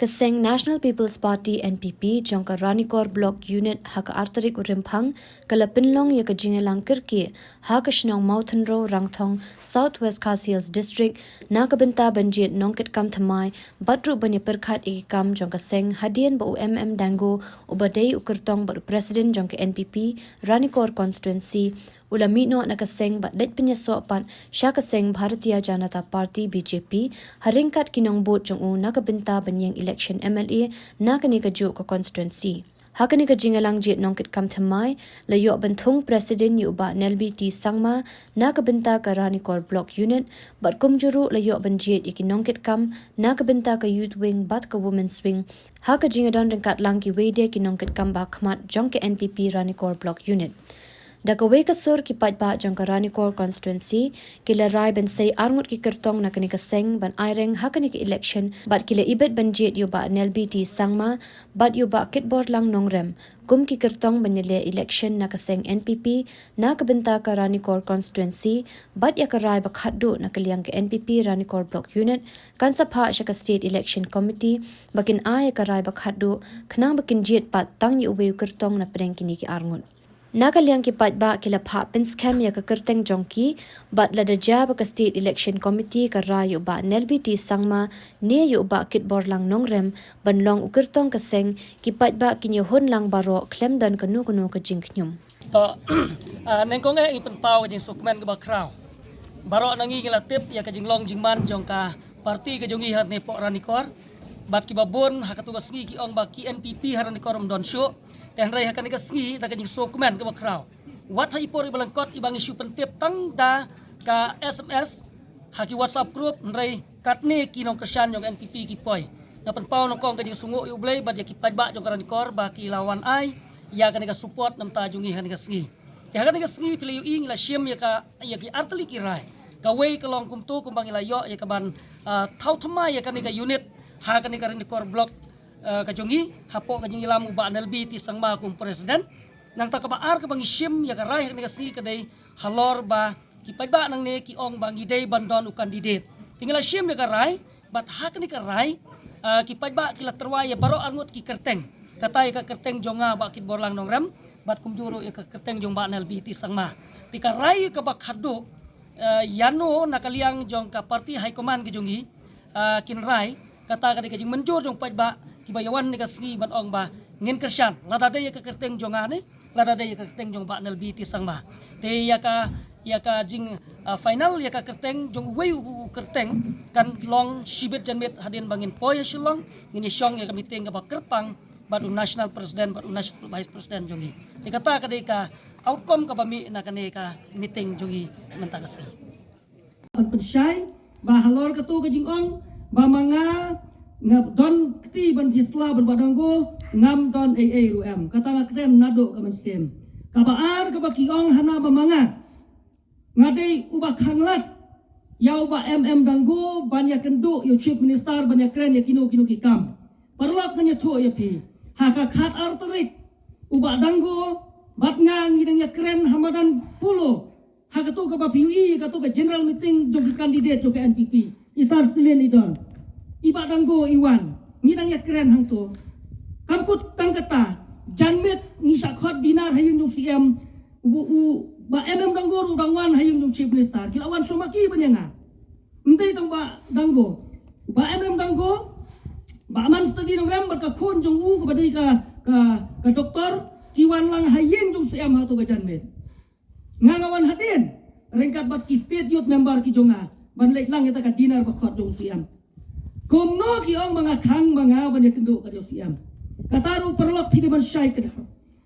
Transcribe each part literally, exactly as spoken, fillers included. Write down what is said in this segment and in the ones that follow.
Ka seng National People's Party N P P jong ka Ranikor Block Unit ha ka artarik u Rymphang ka la pynlong ïa ka jingïalang kyrkieh ha ka shnong Mawtynrew Rangthong, South West Khasi Hills District, na ka bynta ban jied nongkitkam thymmai bad ruh ban ïa pyrkhat ïa ki kam jong ka seng hadien ba u M M Dango, uba dei u kyrtong bad u president jong ka N P P Ranikor Constituency, u la mih noh na ka seng bad leit pynïasoh pat sha ka seng Bharatiya Janata Party, B J P, ha ryngkat ki nongbud jong u na ka bynta ban ïeng election M L A na kane kajuh ka constituency. Ha kane ka jingïalang jied nongkitkam thymmai, la ïoh ban thung president ïa u Bah Nelby T Sangma na ka bynta ka Ranikor Block Unit, bad kumjuh ruh la ïoh ban jied ïa ki nongkitkam na ka bynta ka Youth Wing bad ka Women's Wing, ha ka jingïadon ryngkat lang kiwei de ki nongkitkam ba khmat jong ka N P P Ranikor Block Unit. Da kawei ka sur, ki paidbah jong ka Ranikor Constituency ki la rai ban sei arngut ki kyrtong na kane ka seng ban aireng ha kane ka election, bad ki la ibit ban jied ïa u Bah Nelby T Sangma bad ïa u Bah Kitborlang Nongrem kum ki kyrtong ban ïaleh election na ka seng N P P na ka bynta ka Ranikor Constituency, bad ïa ka rai ba khatduh na ka liang ka N P P Ranikor Block Unit kan sa phah sha ka State Election Committee ba kin ai ïa ka rai ba khatduh, khnang ba kin jied pat tang ïa uwei u kyrtong na pdeng kine ki arngut. Na ka liang ki paidbah, ki la phah pynskhem ïa ka kyrteng jong ki, bad lada jia ba ka State Election Committee ka rai ïa u Bah Nelby T Sangma ne ïa u Bah Kitborlang Nongrem ban long u kyrtong ka seng, ki paidbah kin ïahun lang baroh khlem don kano kano ka jingkhñium. To, ah, nyngkong eh ngi pynpaw ka jingsngewkmen kaba khraw. Baroh na ngi ngi la tip ïa ka jinglong jingman jong ka party ka jong ngi hangne hapoh Ranikor. Bad kiba bun ha katto ka sngi ki ong ba ki N P P ha Ranikor ym don shuh. Te hynrei ha kane ka sngi, da ka jingsngewkmen kaba khraw, wat ha i por iba lyngkot iba ngi shu pyntip tang da ka S M S ha ki WhatsApp group, hynrei katne ki nongkyrshan jong N P P ki poi. Nga pynpaw nyngkong ka jingsngewnguh ïa U Blei bad ïa ki paidbah jong ka Ranikor ba ki la wan ai ïa kane ka support na ka bynta jong ngi ha kane ka sngi. Te ha kane ka sngi phi la ïohi, ngi la shim ïa ka, ïa ki artylli ki rai. Kawei ka long kumto kumba ngi la ïoh ïa kaban, ah, thaw thymmai ïa kane ka unit ha kane ka Ranikor Block, ah, ka jong ngi, hapoh ka jingïalam u Bah Nelby T Sangma kum president. Nangta kaba ar kaba ngi shim ïa ka rai ha kane ka sngi ka dei halor ba ki paidbah nangne ki ong ba ngi dei ban don u candidate. Te ngi la shim ïa ka rai, bad ha kane ka rai, ah, ki paidbah ki la tyrwa ïa baroh arngut ki kyrteng. Kata ïa ka kyrteng jong nga, Bah Kitborlang Nongrem, bad kumjuh ruh ïa ka kyrteng jong Bah Nelby T Sangma. Te ka rai kaba khatduh, ah, ïano na ka liang jong ka party high command ka jong ngi, ah, kin rai, kata ka dei ka jingmynjur jong paidbah kiba ïawan ha kane ka sngi ban ong ba ngin kyrshan, lada dei ïa ka kyrteng jong nga ne lada dei ïa ka kyrteng jong Bah Nelby T Sangma. Te ïa ka, ïa ka jing, ah, final ïa ka kyrteng jong uwei u, u kyrteng kan long shibit janmiet hadien ba ngin poi ha Shillong, ngin ïashong ïa ka meeting kaba kyrpang bad u national president bad u national vice president jong ngi. Te kata ka dei ka outcome kaba mih na kane ka meeting jong ngi mynta ka sngi. Ban pynshai ba halor kato ka jingong ba ma nga nga don kti ban shisha ban Bah Dango, ngam don ei ei ruh em. Kata nga kren naduh ka mynsiem. Kaba ar kaba ki ong hana ba ma nga nga dei uba khanglad ïa u Bah M M Dango ban ïakynduh ïa u Chief Minister ban ïakren ïa kino kino ki kam. Paralok, ngan ïathuh ïa phi, ha ka khat ar tarik u Bah Dango bad nga ngi dang ïakren ha madan Polo, ha kato kaba phi ïohi, kato ka general meeting jong ki candidate jong ka N P P. I Sir Stilin i don, i Bah Dango i wan, ngi dang ïakren hangto. Kam kut tang kata, janmiet ngi shah khot dinner ha ïing jong C M. U, u Bah M M Dango ruh dang wan ha ïing jong Chief Minister. Ki la wan shuwa ma ki ban ïa nga. Ym dei tang Bah Dango, Bah M M Dango, Bah Man Study Nongrem bad ka khun jong u kaba dei ka, ka, ka doktor, ki wan lang ha ïing jong C M ha kato ka janmiet. Nga nga wan hadien ryngkat bad ki state youth member ki jong nga ban leit lang ïa kata ka dinner ba khot jong C M. Kumno ki ong ba nga khang ma nga ban ïakynduh ka jong C M? Kata ruh paralok phi dei ban shai kdar.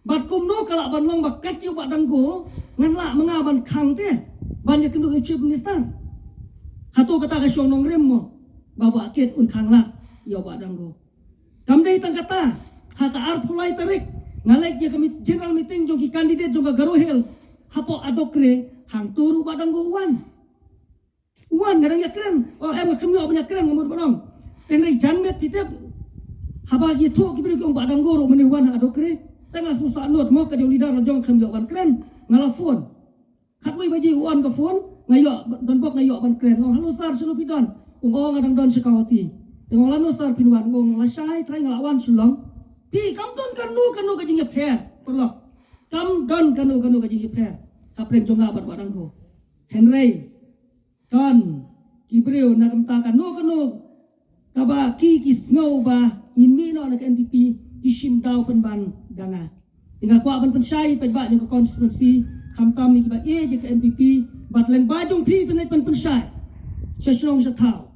Bad kumno ka lah ban long ba kat ïa u Bah Dango ngan lah ma nga ban khang te ban ïakynduh ïa u Chief Minister? Hato kata ka shong nongrim mo ba Bah Kit un khanglad ïa u Bah Dango? Kam dei tang kata, ha ka arphew lai tarik nga leit ïa ka meet-, general meeting jong ki candidate jong ka Garo Hills hapoh Adokre, hangto ruh Bah Dango u wan. U wan, nga dang ïakren. Oh, em, nga khlem ïoh ban ïakren, nga mut ban ong. Te hynrei janmiet phi tip, haba ïathuh ki briew ki ong Bah Dango ruh mynne u wan ha Adokre. Te nga sngewsih nud mo, ka dei u leader la jong khlem ïoh ban kren. Nga la phone. Khatwei baje u on ka phone, nga ïoh, don bok nga ïoh ban kren. Ong, "Hello sir, shano phi don?" Ong, "Oh, nga dang don sha Guwahati." Te nga ong lano sir phin wan, nga ong lashai trai nga la wan Shillong. Phi kam don kano kano ka jingïapher, paralok. Kam don kano kano ka jingïapher hapdeng jong nga bad Bah Danggo. Hynrei don ki briew na ka bynta kano kano kaba ki ki sngew ba ngin mih noh na ka N P P, ki shim daw pynban da nga. Te nga kwah ban pynshai paidbah jong ka constituency, khamtam ïa kiba ïeit ïa ka N P P, bad lyngba jong phi pynleit ban pynshai sha shnong sha thaw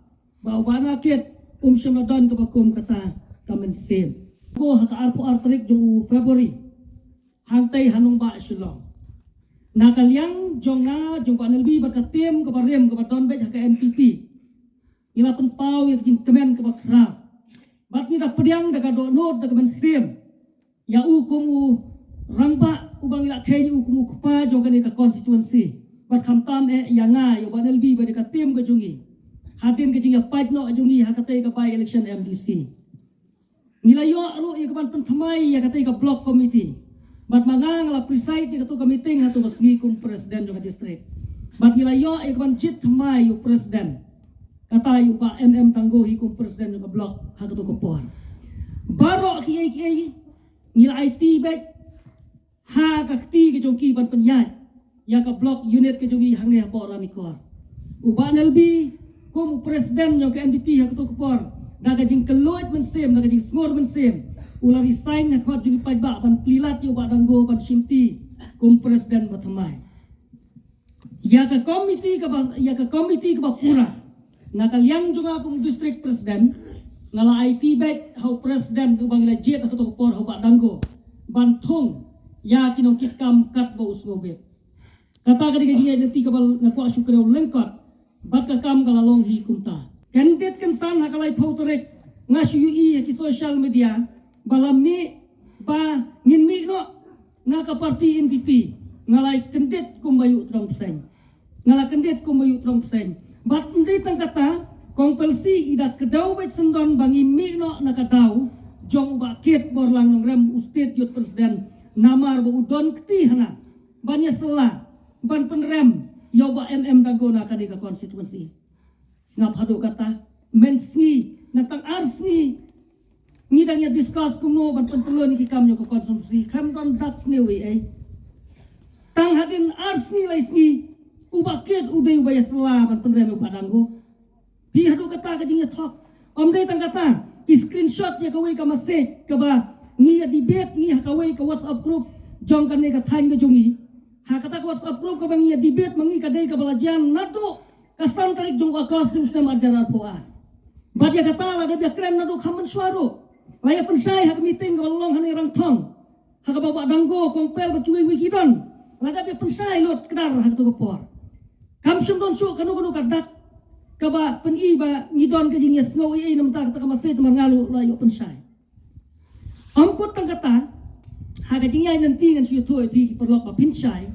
ba u Bah Narkit um shym la don kaba kum kata ka mynsiem. Ko ha ka arphew ar tarik jong u February, hangtei ha nongbah Shillong, na ka liang jong nga, jong Bah Nelbi bad ka team kaba rim kaba don beit ha ka N P P, ngi la pynpaw ïa ka jingkmen kaba khraw. Bad ngi la pdiang da ka dohnud, da ka mynsiem ïa u kum u rangbah uba ngi la kheiñ ïa u kum u kpa jong kane ka constituency. Bad khamtam eh ïa nga, ïa u Bah Nelbi bad ïa ka team ka jong ngi, hadien ka jingïapait noh jong ngi ha katei ka by election M D C. Ngi la ïoh ruh ïa ka ban pynthymmai ïa katei ka block committee. Bad ma nga, nga la preside ïa kato ka meeting hato ka sngi kum president jong ka district. Bad ngi la ïoh ïa ka ban jied thymmai ïa u president, kata ïa u Bah M M Danggo hi kum president jong ka block ha kato ka por. Baroh kiei kiei ngi la aiti beit ha ka kti ka jong ki ban pynïaid ïa ka block unit ka jong ngi hangne hapoh Ranikor. U Bah Nelbi kum u president jong ka N P P ha kato ka por, da ka jingkylluid mynsiem, da ka jingsngur mynsiem, u la resign ha khmat jong ki paidbah ban plie lad ïa u Bah Danggo ban shimti kum president ba thymmai. Ïa ka committee kaba, ïa ka committee kaba pura, na ka liang jong nga kum district president, nga la aiti beit ha u president uba ngi la jied ha kato ka por, ha u Bah Danggo, ban thung ïa ki nongkitkam katba u sngewbit. Kata ka dei ka jingïaid lynti kaba nga kwah shu kdew lyngkot, bad ka kam ka la long hi kumta. Kyndit kynsan ha ka laiphew tarik, nga shu ïohi ha ki social media ba la mih, ba ngin mih noh na ka party N P P. Nga la kyndit kumba ïoh tdong bseiñ. Nga la kyndit kumba ïoh tdong bseiñ. Bad ym dei tang kata, Kong Pelsi i da kdew beit syndon ba ngi mih noh na ka daw jong u Bah Kit Borlang Nongrem, u State Youth President, namar ba u don kti hana ban ïasylla, ban pynrem ïa u Bah M M Danggo na kane ka constituency. Sngap haduh kata, mynsngi, na tang ar sngi ngi dang ïa discuss kumno ban pynpylon ïa ki kam jong ka constituency, khlem don dak sniew ei ei. Tang hadien ar sngi lai sngi, u Bah Kit u dei uba ïasylla ban pynrem ïa u Bah Danggo. Phi, haduh kata ka jingïathok. Ym dei tang kata, ki screenshot ïa kawei ka message kaba ngi ïa debate ngi ha kawei ka WhatsApp group jong kane ka thaiñ ka jong ngi. Ha kata ka WhatsApp group kaba ngi ïa debate ma ngi, ka dei kaba la jan naduh ka san tarik jong u August jong u snem ar hajar arphew ar. Bad ïa kata la dep ïa kren naduh kham mynshuwa ruh. La ïa pynshai ha ka meeting kaba la long hangne Rangthong, ha kaba u Bah Danggo, Kong Pel bad kiwei kiwei ki don. La dep ïa pynshai lut kdar ha kato ka por. Kam shym don shuh kano kano ka dak kaba pyni ba ngi don ka jingïasngew ei ei na bynta kata ka message, namar nga ruh la ïoh pynshai. Ym kut tang kata, ha ka jingïaid lynti ngan shu ïathuh ïa phi ki paralok ba phin shai.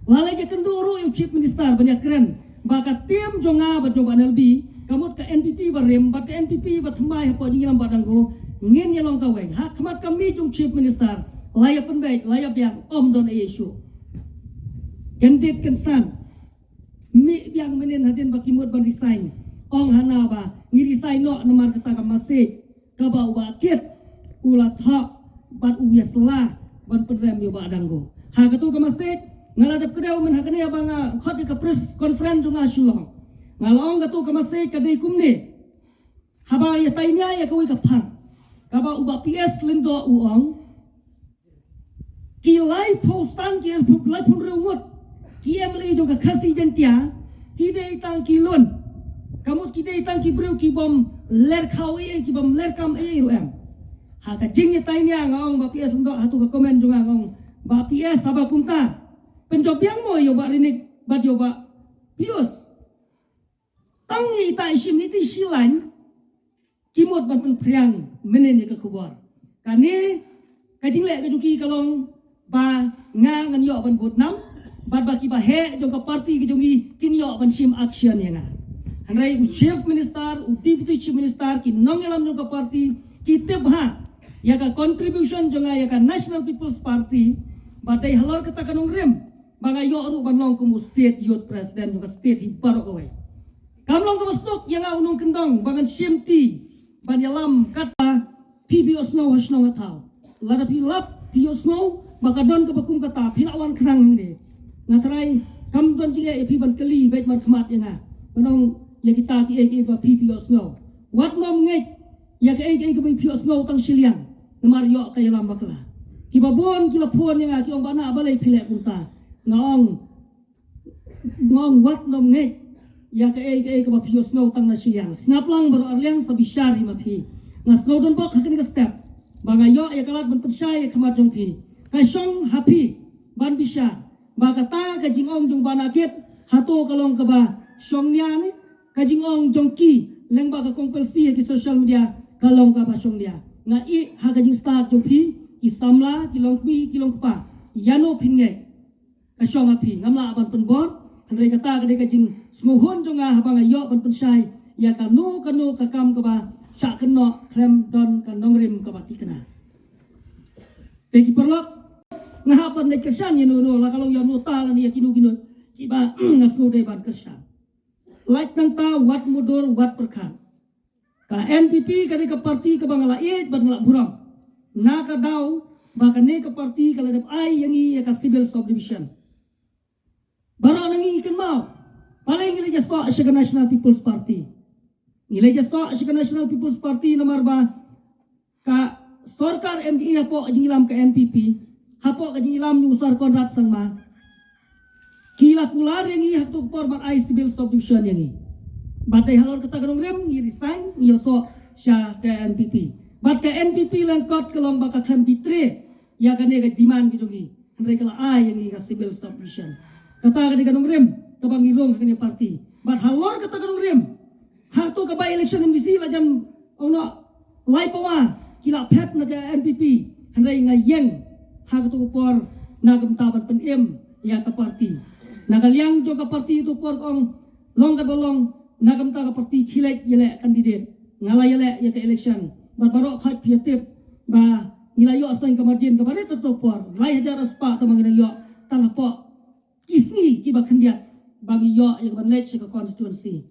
La leit ïakynduh ruh ïa u Chief Minister ban ïakren ba ka team jong nga bad jong Bah Nelbi, ka mut ka N P P ba rim bad ka N P P ba thymmai hapoh jingïalam Bah Danggo, ngin ïalong kawei. Ha khmat ka meet jong u Chief Minister, la ïa pynbeit, la ïa biang, ym don ei ei shuh. Kyndit kynsan, mih biang mynnin hadien ba ki mut ban resign. Ong hana ba ngi resign noh namar kata ka message kaba u Bah Kit u la thoh bad u ïasylla ban pynrem ïa u Bah Danggo. Ha kato ka message, nga la dep kdew mynhynne ha kane ba nga khot ïa ka press conference jong nga ha Shillong. Nga la ong kato ka message ka dei kumne. Haba ïa tainia ïa kawei ka phang, kaba u Bah P S Lyngdoh u ong, ki laiphew san, ki laiphew hynriew ngut ki M L A jong ka Khasi Jaintia, ki dei tang ki lun. Ka mut ki dei tang ki briew ki bym ler khaw ei ei, ki bym ler kam ei ei ruh em. Ha ka jingïatainia nga ong Bah P S Lyngdoh, hato ka comment jong nga, nga ong, Bah P S, haba kumta, pynjop biang mo ïa u Bah Rinik bad ïa u Bah Pius. Tang ïa ita i shim, ita i shi lain ki mut ban pynphriang mynnin ïa ka khubor. Kane ka jingleh ka jong ki ka long ba nga ngan ïoh ban bud nam, bad ba kiba heh jong ka party ka jong ngi kin ïoh ban shim action ïa nga. Hynrei u Chief Minister, u Deputy Chief Minister, ki nongïalam jong ka party ki tip bha ïa ka contribution jong nga ïa ka National People's Party, ba dei halor kata ka nongrim ba nga ïoh ruh ban long kum u State Youth President jong ka state hi baroh kawei. Kam long kaba suk ïa nga u nongkyndong ba ngan shimti ban ïalam katba phi phi ïohsngew ha shnong ha thaw. Lada phi lap phi ïohsngew ba ka don kaba kum kata, phi lah wan khnang hangne. Nga trai kam don jingeh ïa phi ban kylli beit markhmat ïa nga ban ong ïa kita kiei kiei ba phi phi ïohsngew. Wat nym ngeit ïa kaei kaei kaba phi ïohsngew tang shiliang, namar ïoh ka ïalam bakla. Kiba bun ki la phone ïa nga ki ong ba na balei phi leh kumta. Nga ong, nga ong wat nym ngeit ïa kaei kaei kaba phi ïohsngew tang na shiliang. Sngap lang baroh arliang, sa bishar hi ma phi. Nga sngew donbok ha kane ka step ba nga ïoh ïa ka lad ban pynshai ïa ka khmat jong phi. Ka shong ha phi ban bishar ba kata ka jingong jong Bah Nakit, hato ka long kaba shongnia ne ka jingong jong ki lyngba ka kong Pelsi ha ki social media, ka long kaba shongnia. Nga ïeh ha ka jingstad jong phi, ki samla, ki longkmie, ki longkpa, ïano phin ngeit. Ka shong ha phi, ngam lah ban pynbor. Hynrei kata ka dei ka jingsngewhun jong nga haba nga ïoh ban pynshai ïa kano kano ka kam kaba shah kynnoh khlem don ka nongrim kaba thikna. Te ki paralok, nga hap ban leit kyrshan ïano ïano, la ka long ïano ta lane ïa kino kino kiba nga sngewdei ban kyrshan. Lait nangta, wat mudui wat pyrkhat. Ka N P P ka dei ka parti kaba nga la ïeit bad nga la burom na ka daw ba kane ka parti ka la dep ai ïa ngi ïa ka civil subdivision. Baroh na ngi kynmaw, balei ngi la ïasoh sha ka National People's Party. Ngi la ïasoh sha ka National People's Party namar ba ka sorkar M D A hapoh ka jingïalam ka N P P, hapoh ka jingïalam u Sir Conrad Sangma, ki la kular ïa ngi ha kato ka por ban ai civil subdivision ïa ngi. Bad dei halor kata ka nongrim ngi resign, ngi ïasoh sha ka N P P. Bad ka N P P lyngkot ka long ba ka khlem betray ïa kane ka demand ka jong ngi. Hynrei ka la ai ïa ngi ka civil subdivision. Kata ka dei ka nongrim kaba ngi rung ha kane ka parti. Bad halor kata ka nongrim, ha kato ka by election M D C la jan ong noh lai pawa ki la phet na ka N P P. Hynrei nga ïeng ha kato ka por na ka bynta ban pynim ïa ka parti. Na ka liang jong ka parti kato ka por ka ong long katba long, na ka bynta ka parti khie leit ïaleh candidate. Nga la ïaleh ïa ka election. Bad baroh khoit phi ïatip ba ngi la ïoh sdang ka margin kaba rit kato ka por, lai hajar spah tang ba ngi nang ïoh tang hapoh ki sngi kiba khyndiat ba ngi ïoh ïa ka ban leit sha ka constituency.